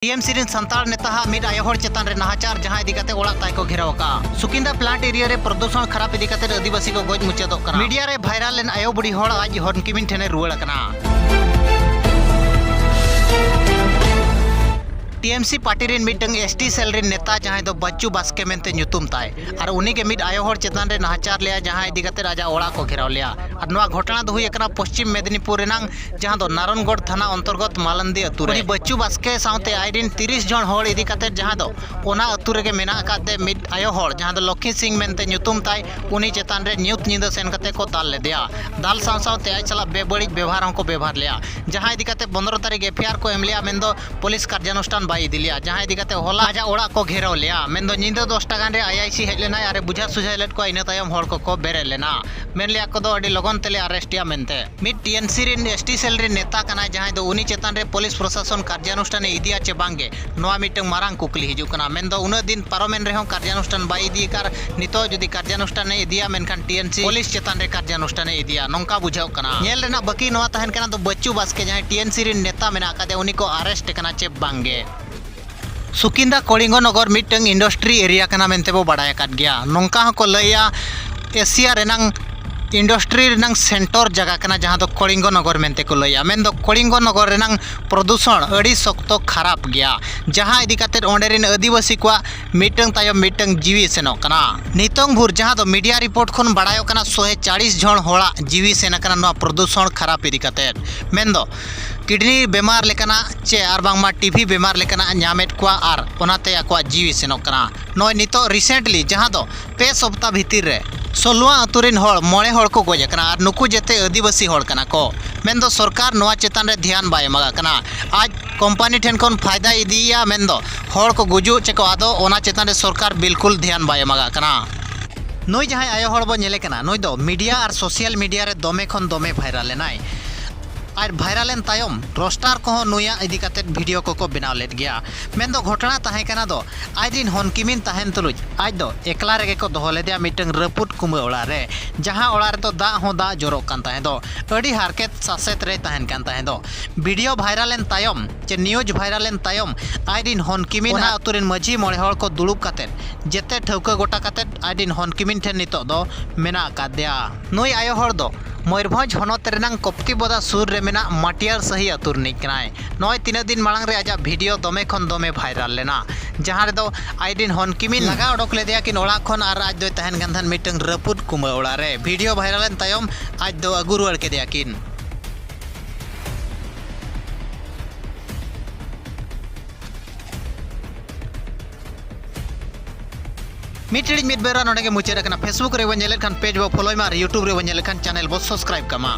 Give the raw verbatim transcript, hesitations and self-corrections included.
T M ᱥᱤ ᱨᱮᱱ ᱥᱟᱱᱛᱟᱲ ᱱᱮᱛᱟ ᱦᱟᱜ ᱢᱤᱫ ᱟᱭᱳ ᱦᱚᱲ ᱪᱮᱛᱟᱱ ᱨᱮ ᱱᱟᱦᱟᱪᱟᱨ, ᱡᱟᱦᱟᱸ ᱤᱫᱤ ᱠᱟᱛᱮ ᱚᱲᱟᱜ ᱛᱟᱭ ᱠᱚ ᱜᱷᱮᱨᱟᱣ ᱟᱠᱟᱫᱼᱟ᱾ ᱥᱩᱠᱤᱱᱫᱟ ᱯᱞᱟᱱᱴ ᱮᱨᱤᱭᱟ ᱨᱮ ᱯᱨᱚᱫᱩᱥᱚᱱ ᱠᱷᱟᱨᱟᱯ ᱤᱫᱤ ᱠᱟᱛᱮ ᱟᱹᱫᱤᱵᱟᱹᱥᱤ ᱠᱚ ᱜᱚᱡ ᱢᱩᱪᱟᱹᱫᱚᱜ ᱠᱟᱱᱟ᱾ ᱢᱤᱰᱤᱭᱟ ᱨᱮ ᱵᱷᱟᱭᱨᱟᱞ ᱞᱮᱱ ᱟᱭᱳ ᱵᱩᱰᱷᱤ ᱦᱚᱲ ᱟᱡ ᱦᱚᱱᱠᱤᱢᱤᱱ ᱴᱷᱮᱱᱮ ᱨᱩᱣᱟᱹᱲ ᱟᱠᱟᱱᱟ᱾ ᱴᱤ ᱮᱢ ᱥᱤ ᱯᱟᱨᱴᱤ ᱨᱮᱱ ᱢᱤᱫᱴᱟᱝ ᱮᱥ ᱴᱤ ᱥᱮᱞ ᱨᱮᱱ ᱱᱮᱛᱟ, ᱡᱟᱦᱟᱸᱭ ᱫᱚ ᱵᱟᱪᱪᱩ ᱵᱟᱥᱠᱮ ᱢᱮᱱᱛᱮ ᱧᱩᱛᱩᱢ ᱛᱟᱭ, ᱟᱨ ᱩᱱᱤ ᱜᱮ ᱢᱤᱫ ᱟᱭᱳ ᱦᱚᱲ ᱪᱮᱛᱟᱱ ᱨᱮ ᱱᱟᱦᱟᱪᱟᱨ ᱞᱮᱭᱟ, ᱡᱟᱦᱟᱸ ᱤᱫᱤ ᱠᱟᱛᱮ ᱟᱡᱟᱜ ᱚᱲᱟᱜ ᱠᱚ ᱜᱷᱮᱨᱟᱣ ᱞᱮᱭᱟ᱾ ᱟᱨ ᱱᱚᱣᱟ ᱜᱷᱚᱴᱚᱱᱟ ᱫᱚ ᱦᱩᱭ ᱟᱠᱟᱱᱟ ᱯᱚᱥᱪᱤᱢ ᱢᱮᱫᱽᱱᱤᱯᱩᱨ ᱨᱮᱱᱟᱝ, ᱡᱟᱦᱟᱸ ᱫᱚ ᱱᱟᱨᱚᱱᱜᱚᱲ ᱛᱷᱟᱱᱟ ᱚᱱᱛᱚᱨᱜᱚᱛ ᱢᱟᱞᱟᱱᱫᱤ ᱟᱹᱛᱩ ᱨᱮ᱾ ᱩᱱᱤ ᱵᱟᱪᱪᱩ ᱵᱟᱥᱠᱮ ᱥᱟᱶᱛᱮ ᱟᱡ ᱨᱮᱱ ᱛᱤᱨᱤᱥ ᱡᱚᱱ ᱦᱚᱲ ᱤᱫᱤ ᱠᱟᱛᱮ, ᱡᱟᱦᱟᱸ ᱫᱚ ᱚᱱᱟ ᱟᱹᱛᱩ ᱨᱮᱜᱮ ᱢᱮᱱᱟᱜ ᱟᱠᱟᱫ ᱛᱮ ᱢᱤᱫ ᱟᱭᱳ ᱦᱚᱲ, ᱡᱟᱦᱟᱸ ᱫᱚ ᱞᱚᱠᱠᱷᱤ ᱥᱤᱝ ᱢᱮᱱᱛᱮ ᱧᱩᱛᱩᱢ ᱛᱟᱭ, ᱩᱱᱤ ᱪᱮᱛᱟᱱ ᱨᱮ ᱧᱩᱛ ᱧᱤᱫᱟᱹ ᱥᱮᱱ ᱠᱟᱛᱮ ᱠᱚ ᱫᱟᱞ ᱞᱮᱫᱮᱭᱟ᱾ ᱫᱟᱞ ᱥᱟᱶ ᱥᱟᱶᱛᱮ ᱟᱡ ᱥᱟᱞᱟᱜ ᱵᱮᱵᱟᱹᱲᱤᱡ ᱵᱮᱵᱚᱦᱟᱨ ᱦᱚᱸᱠᱚ ᱵᱮᱵᱚᱦᱟᱨ ᱞᱮᱭᱟ, ᱡᱟᱦᱟᱸ ᱤᱫᱤ ᱠᱟᱛᱮ ᱯᱚᱱᱫᱽᱨᱚ ᱛᱟᱹᱨᱤᱠᱷ ᱮᱯᱷ ᱟᱭ ᱟᱨ ᱠᱚ ᱮᱢ ᱞᱮᱭᱟ, ᱢᱮᱱᱫᱚ ᱯᱩᱞᱤᱥ ᱠᱟᱨᱡᱟᱱᱩᱥᱴᱷᱟᱱ ᱵᱟᱭ ᱤᱫᱤ ᱞᱮᱭᱟ, ᱡᱟᱦᱟᱸ ᱤᱫᱤ ᱠᱟᱛᱮ ᱦᱚᱞᱟ ᱟᱡᱟᱜ ᱚᱲᱟᱜ ᱠᱚ ᱜᱷᱮᱨᱟᱣ ᱞᱮᱭᱟ᱾ ᱢᱮᱱᱫᱚ ᱧᱤᱫᱟᱹ ᱫᱚᱥᱴᱟ ᱜᱟᱱ ᱨᱮ ᱟᱭ ᱟᱭ ᱥᱤ ᱦᱮᱡ ᱞᱮᱱᱟᱭ ᱟᱨ ᱮ ᱵᱩᱡᱷᱟᱹᱣ ᱥᱩᱡᱷᱟᱹᱣ ᱞᱮᱫ ᱠᱚᱣᱟ, ᱤᱱᱟᱹ ᱛᱟᱭᱚᱢ ᱦᱚᱲ ᱠᱚᱠᱚ ᱵᱮᱨᱮᱫ ᱞᱮᱱᱟ᱾ ᱢᱮᱱ ᱞᱮᱭᱟ ᱠᱚ ᱫᱚ ᱟᱹᱰᱤ ᱞᱚᱜᱚᱱ ᱛᱮᱞᱮ ᱟᱨᱮᱥᱴ ᱮᱭᱟ ᱢᱮᱱᱛᱮ᱾ ᱢᱤᱫ ᱴᱤ ᱮᱢ ᱥᱤ ᱨᱮᱱ ᱮᱥ ᱴᱤ ᱥᱮᱞ ᱨᱮᱱ ᱱᱮᱛᱟ ᱠᱟᱱᱟᱭ, ᱡᱟᱦᱟᱸᱭ ᱫᱚ ᱩᱱᱤ ᱪᱮᱛᱟᱱ ᱨᱮ ᱯᱩᱞᱤᱥ ᱯᱨᱚᱥᱟᱥᱚᱱ ᱠᱟᱨᱡᱟᱱᱩᱥᱴᱷᱟᱱ ᱮ ᱤᱫᱤᱭᱟ ᱪᱮ ᱵᱟᱝᱜᱮ, ᱱᱚᱣᱟ ᱢᱤᱫᱴᱟᱝ ᱢᱟᱨᱟᱝ ᱠᱩᱠᱞᱤ ᱦᱤᱡᱩᱜ ᱠᱟᱱᱟ᱾ ᱢᱮᱱᱫᱚ ᱩᱱᱟᱹᱜ ᱫᱤᱱ ᱯᱟᱨᱚᱢᱮᱱ ᱨᱮᱦᱚᱸ ᱠᱟᱨᱡᱟᱱᱩᱥᱴᱷᱟᱱ ᱵᱟᱭ ᱤᱫᱤ ᱟᱠᱟᱫ, ᱱᱤᱛᱚᱜ ᱡᱩᱫᱤ ᱠᱟᱨᱡᱟᱱᱩᱥᱴᱷᱟᱱ ᱮ ᱤᱫᱤᱭᱟ, ᱢᱮᱱᱠᱷᱟᱱ ᱴᱤ ᱮᱢ ᱥᱤ ᱯᱩᱞᱤᱥ ᱪᱮᱛᱟᱱ ᱨᱮ ᱠᱟᱨᱡᱟᱱᱩᱥᱴᱷᱟᱱ ᱮ ᱤᱫᱤᱭᱟ, ᱱᱚᱝᱠᱟ ᱵᱩᱡᱷᱟᱹᱜ ᱠᱟᱱᱟ᱾ ᱧᱮᱞ ᱨᱮᱱᱟᱜ ᱵᱟᱹᱠᱤ ᱱᱚᱣᱟ ᱛᱟᱦᱮᱱ ᱠᱟᱱᱟ, ᱫᱚ ᱵᱟᱪᱪᱩ ᱵᱟᱥᱠᱮ, ᱡᱟᱦᱟᱸᱭ ᱴᱤ ᱮᱢ ᱥᱤ ᱨᱮᱱ ᱱᱮᱛᱟ ᱢᱮᱱᱟᱜ ᱟᱠᱟᱫᱮ, ᱩᱱᱤ ᱠᱚ ᱟᱨᱮᱥᱴ ᱮ ᱠᱟᱱᱟ ᱪᱮ ᱵᱟᱝᱜᱮ᱾ ᱥᱩᱠᱤᱱᱫᱟ ᱠᱚᱞᱤᱝᱜᱚ ᱱᱚᱜᱚᱨ ᱢᱤᱫᱴᱟᱝ ᱤᱱᱰᱟᱥᱴᱨᱤ ᱮᱨᱤᱭᱟ ᱠᱟᱱᱟ ᱢᱮᱱᱛᱮ ᱵᱚ ᱵᱟᱲᱟᱭ ᱟᱠᱟᱫ ᱜᱮᱭᱟ᱾ ᱱᱚᱝᱠᱟ ᱦᱚᱸᱠᱚ ᱞᱟᱹᱭᱟ, ᱮᱥᱤᱭᱟ ᱨᱮᱱᱟᱝ ᱤᱱᱰᱟᱥᱴᱨᱤ ᱨᱮᱱᱟᱝ ᱥᱮᱱᱴᱚᱨ ᱡᱟᱭᱜᱟ ᱠᱟᱱᱟ, ᱡᱟᱦᱟᱸ ᱫᱚ ᱠᱚᱞᱤᱝᱜᱚ ᱱᱚᱜᱚᱨ ᱢᱮᱱᱛᱮ ᱠᱚ ᱞᱟᱹᱭᱟ᱾ ᱢᱮᱱᱫᱚ ᱠᱚᱞᱤᱝᱜᱚ ᱱᱚᱜᱚᱨ ᱨᱮᱱᱟᱝ ᱯᱨᱚᱫᱩᱥᱚᱱ ᱟᱹᱰᱤ ᱥᱚᱠᱛᱚ ᱠᱷᱟᱨᱟᱯ ᱜᱮᱭᱟ, ᱡᱟᱦᱟᱸ ᱤᱫᱤ ᱠᱟᱛᱮ ᱚᱸᱰᱮ ᱨᱮᱱ ᱟᱹᱫᱤᱵᱟᱹᱥᱤ ᱠᱚᱣᱟᱜ ᱢᱤᱫᱴᱟᱝ ᱛᱟᱭᱚᱢ ᱢᱤᱫᱴᱟᱝ ᱡᱤᱣᱤ ᱥᱮᱱᱚᱜ ᱠᱟᱱᱟ᱾ ᱱᱤᱛᱚᱝ ᱵᱷᱳᱨ ᱡᱟᱦᱟᱸ ᱫᱚ ᱢᱤᱰᱤᱭᱟ ᱨᱤᱯᱳᱨᱴ ᱠᱷᱚᱱ ᱵᱟᱲᱟᱭᱚᱜ ᱠᱟᱱᱟ, ᱥᱚᱦᱮ ᱪᱟᱲᱤᱥ ᱡᱚᱱ ᱦᱚᱲᱟᱜ ᱡᱤᱣᱤ ᱥᱮᱱ ᱟᱠᱟᱱᱟ ᱱᱚᱣᱟ ᱯᱨᱚᱫᱩᱥᱚᱱ ᱠᱷᱟᱨᱟᱯ ᱤᱫᱤ ᱠᱟᱛᱮ᱾ ᱢᱮᱱᱫᱚ ᱠᱤᱰᱱᱤ ᱵᱮᱢᱟᱨ ᱞᱮᱠᱟᱱᱟᱜ ᱪᱮ ᱟᱨ ᱵᱟᱝᱢᱟ ᱴᱤ ᱵᱤ ᱵᱮᱢᱟᱨ ᱞᱮᱠᱟᱱᱟᱜ ᱧᱟᱢᱮᱫ ᱠᱚᱣᱟ ᱟᱨ ᱚᱱᱟᱛᱮ ᱟᱠᱚᱣᱟᱜ ᱡᱤᱣᱤ ᱥᱮᱱᱚᱜ ᱠᱟᱱᱟ᱾ ᱱᱚᱜᱼᱚᱭ ᱱᱤᱛᱚᱜ ᱨᱤᱥᱮᱱᱴᱞᱤ ᱡᱟᱦᱟᱸ ᱫᱚ ᱯᱮ ᱥᱚᱯᱛᱟ ᱵᱷᱤᱛᱤᱨ ᱨᱮ ᱥᱳᱞᱣᱟ ᱟᱹᱛᱩ ᱨᱮᱱ ᱦᱚᱲ, ᱢᱚᱬᱮ ᱦᱚᱲ ᱠᱚ ᱜᱚᱡ ᱟᱠᱟᱱᱟ ᱟᱨ ᱱᱩᱠᱩ ᱡᱮᱛᱮ ᱟᱹᱫᱤᱵᱟᱹᱥᱤ ᱦᱚᱲ ᱠᱟᱱᱟ ᱠᱚ᱾ ᱢᱮᱱᱫᱚ ᱥᱚᱨᱠᱟᱨ ᱱᱚᱣᱟ ᱪᱮᱛᱟᱱ ᱨᱮ ᱫᱷᱮᱭᱟᱱ ᱵᱟᱭ ᱮᱢᱟᱜ ᱠᱟᱱᱟ᱾ ᱟᱡ ᱠᱳᱢᱯᱟᱱᱤ ᱴᱷᱮᱱ ᱠᱷᱚᱱ ᱯᱷᱟᱭᱫᱟ ᱤᱫᱤᱭᱮᱭᱟ, ᱢᱮᱱᱫᱚ ᱦᱚᱲ ᱠᱚ ᱜᱩᱡᱩᱜ ᱪᱮ ᱠᱚ ᱟᱫᱚᱜ, ᱚᱱᱟ ᱪᱮᱛᱟᱱ ᱨᱮ ᱥᱚᱨᱠᱟᱨ ᱵᱤᱞᱠᱩᱞ ᱫᱷᱮᱭᱟᱱ ᱵᱟᱭ ᱮᱢᱟᱜ ᱠᱟᱱᱟ᱾ ᱱᱩᱭ ᱡᱟᱦᱟᱸᱭ ᱟᱭᱳ ᱦᱚᱲ ᱵᱚ ᱧᱮᱞᱮ ᱠᱟᱱᱟ, ᱱᱩᱭ ᱫᱚ ᱢᱤᱰᱤᱭᱟ ᱟᱨ ᱥᱳᱥᱟᱞ ᱢᱤᱰᱤᱭᱟ ᱨᱮ ᱫᱚᱢᱮ ᱠᱷᱚᱱ ᱫᱚᱢᱮ ᱵᱷᱟᱭᱨᱟᱞ ᱮᱱᱟᱭ᱾ ᱟᱡ ᱵᱷᱟᱭᱨᱟᱞ ᱮᱱ ᱛᱟᱭᱚᱢ ᱨᱳᱥᱴᱟᱨ ᱠᱚᱦᱚᱸ ᱱᱩᱭᱟᱜ ᱤᱫᱤ ᱠᱟᱛᱮ ᱵᱷᱤᱰᱤᱭᱳ ᱠᱚᱠᱚ ᱵᱮᱱᱟᱣ ᱞᱮᱫ ᱜᱮᱭᱟ᱾ ᱢᱮᱱᱫᱚ ᱜᱷᱚᱴᱚᱱᱟ ᱛᱟᱦᱮᱸ ᱠᱟᱱᱟ ᱫᱚ ᱟᱡᱨᱤᱱ ᱦᱚᱱᱠᱤᱢᱤᱱ ᱛᱟᱦᱮᱱ ᱛᱩᱞᱩᱡ ᱟᱡ ᱫᱚ ᱮᱠᱞᱟ ᱨᱮᱜᱮ ᱠᱚ ᱫᱚᱦᱚ ᱞᱮᱫᱮᱭᱟ ᱢᱤᱫᱴᱟᱝ ᱨᱟᱹᱯᱩᱫ ᱠᱩᱢᱵᱟᱹ ᱚᱲᱟᱜ ᱨᱮ, ᱡᱟᱦᱟᱸ ᱚᱲᱟᱜ ᱨᱮᱫᱚ ᱫᱟᱜ ᱦᱚᱸ ᱫᱟᱜ ᱡᱚᱨᱚᱜ ᱠᱟᱱ ᱛᱟᱦᱮᱸ ᱫᱚ᱾ ᱟᱹᱰᱤ ᱦᱟᱨᱠᱮᱛ ᱥᱟᱥᱮᱛ ᱨᱮᱭ ᱛᱟᱦᱮᱱ ᱠᱟᱱ ᱛᱟᱦᱮᱸ ᱫᱚ᱾ ᱵᱷᱤᱰᱤᱭᱳ ᱵᱷᱟᱭᱨᱟᱞ ᱮᱱ ᱛᱟᱭᱚᱢ ᱪᱮ ᱱᱤᱭᱩᱡᱽ ᱵᱷᱟᱭᱨᱟᱞ ᱮᱱ ᱛᱟᱭᱚᱢ ᱟᱡᱨᱤᱱ ᱦᱚᱱᱠᱤᱢᱤᱱ ᱚᱱᱟ ᱟᱹᱛᱩ ᱨᱮᱱ ᱢᱟᱹᱡᱷᱤ ᱢᱚᱬᱮ ᱦᱚᱲ ᱠᱚ ᱫᱩᱲᱩᱵ ᱠᱟᱛᱮ ᱡᱮᱛᱮ ᱴᱷᱟᱹᱣᱠᱟᱹ ᱜᱚᱴᱟ ᱠᱟᱛᱮ ᱟᱡᱨᱤᱱ ᱦᱚᱱᱠᱤᱢᱤᱱ ᱴᱷᱮᱱ ᱱᱤᱛᱚᱜ ᱫᱚ ᱢᱮᱱᱟᱜ ᱟᱠᱟᱫᱮᱭᱟ᱾ ᱱᱩᱭ ᱟᱭᱳ ᱦᱚᱲ ᱫᱚ ᱢᱚᱭᱩᱨᱵᱷᱚᱸᱡᱽ ᱦᱚᱱᱚᱛ ᱨᱮᱱᱟᱝ ᱠᱚᱯᱛᱤ ᱵᱚᱫᱟ ᱥᱩᱨ ᱨᱮ ᱢᱮᱱᱟᱜ ᱢᱟᱴᱤᱭᱟᱨ ᱥᱟᱹᱦᱤ ᱟᱹᱛᱩ ᱨᱤᱱᱤᱡ ᱠᱟᱱᱟᱭ᱾ ᱱᱚᱜᱼᱚᱭ ᱛᱤᱱᱟᱹᱜ ᱫᱤᱱ ᱢᱟᱲᱟᱝ ᱨᱮ ᱟᱡᱟᱜ ᱵᱷᱤᱰᱤᱭᱳ ᱫᱚᱢᱮ ᱠᱷᱚᱱ ᱫᱚᱢᱮ ᱵᱷᱟᱭᱨᱟᱞ ᱞᱮᱱᱟ, ᱡᱟᱦᱟᱸ ᱨᱮᱫᱚ ᱟᱡᱨᱤᱱ ᱦᱚᱱᱠᱤᱢᱤᱱ ᱞᱟᱜᱟ ᱚᱰᱚᱠ ᱞᱮᱫᱮᱭᱟ ᱠᱤᱱ ᱚᱲᱟᱜ ᱠᱷᱚᱱ ᱟᱨ ᱟᱡ ᱫᱚᱭ ᱛᱟᱦᱮᱱ ᱠᱟᱱ ᱛᱟᱦᱮᱱ ᱢᱤᱫᱴᱟᱝ ᱨᱟᱹᱯᱩᱫ ᱠᱩᱢᱵᱟᱹ ᱚᱲᱟᱜ ᱨᱮ᱾ ᱵᱷᱤᱰᱤᱭᱳ ᱵᱷᱟᱭᱨᱟᱞ ᱮᱱ ᱛᱟᱭᱚᱢ ᱟᱡ ᱫᱚ ᱟᱹᱜᱩ ᱨᱩᱣᱟᱹᱲ ᱠᱮᱫᱮᱭᱟ ᱠᱤᱱ᱾ ᱢᱤᱫ ᱴᱤᱲᱤᱡ ᱢᱤᱫ ᱵᱮᱲᱟ ᱱᱚᱰᱮ ᱜᱮ ᱢᱩᱪᱟᱹᱫ ᱟᱠᱟᱱᱟ᱾ Facebook ᱨᱮ ᱵᱚᱱ ᱧᱮᱞᱮᱫ ᱠᱷᱟᱱ ᱯᱮᱡᱽ ᱵᱚ ᱯᱷᱚᱞᱳᱭ ᱢᱟ ᱟᱨ YouTube ᱨᱮ ᱵᱚᱱ ᱧᱮᱞᱮᱫ ᱠᱷᱟᱱ ᱪᱮᱱᱮᱞ ᱵᱚ ᱥᱟᱵᱥᱠᱨᱟᱭᱤᱵ ᱠᱟᱜ ᱢᱟ᱾